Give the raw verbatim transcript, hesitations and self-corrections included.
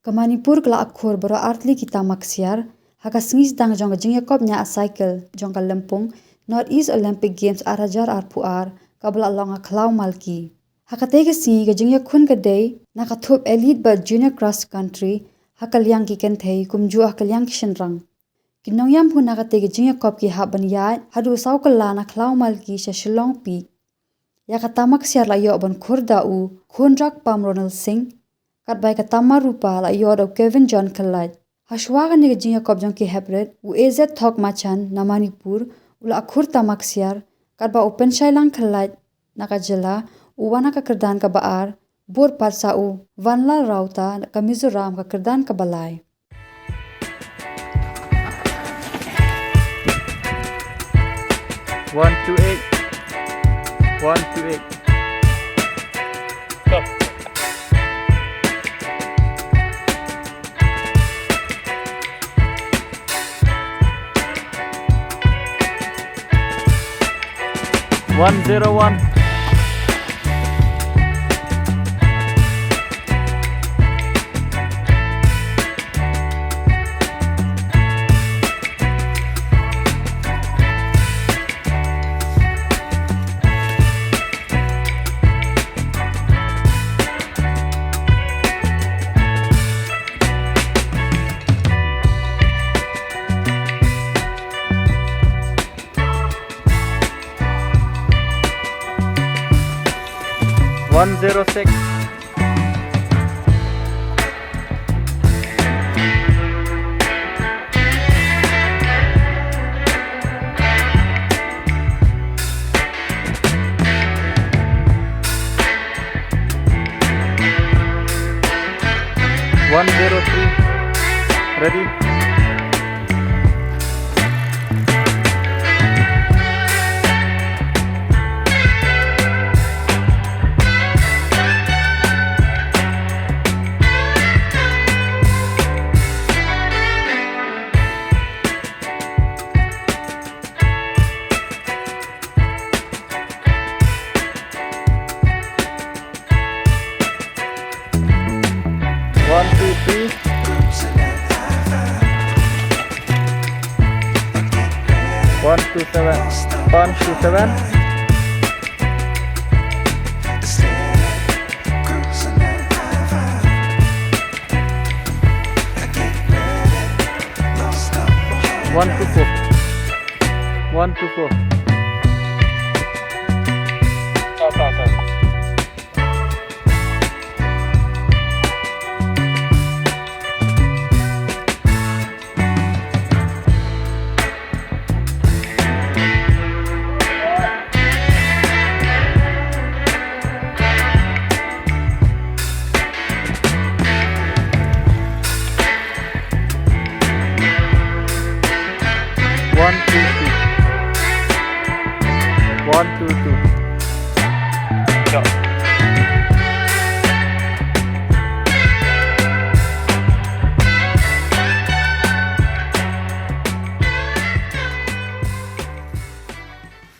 Ka Manipur ka la akhur baroh artylli ki tama ksiar ha ka sngi sdang jong ka jingïakop ñiah cycle jong ka lympung North East Olympic Games ar hajar arphew ar kaba la long ha Khlaw Malki. Ha katei ka sngi ka jingïakhun ka dei na ka thup elite bad junior cross country ha ka liang ki kynthei kumjuh ha ka liang ki shynrang. Ki nongïam hun ha katei ka jingïakop ki hap ban ïaid haduh saw kylla na Khlaw Malki sha Shillong Peak. Ïa ka tama ksiar la ïoh ban khur da u Khunrakpam Ronald Singh, katba ïa ka tama rupa la ïoh da u Kevin John Khlait. Hashwa kane ka jingïakop jong ki heprit, u A Z Thok Machan na Manipur u la akhur tama ksiar, katba u Pynshailang Khlait na ka jylla u wan ha ka kyrdan kaba ar, bud pat sa u Vanlal Rauta ka Mizoram ka kyrdan kaba lai. One two eight. One two eight. Stop. One zero one. One zero six. One zero three. Ready? One, two, three. One, two, seven. One, two, seven. One, two, four. One, two, four. One, two, two. One, two, two.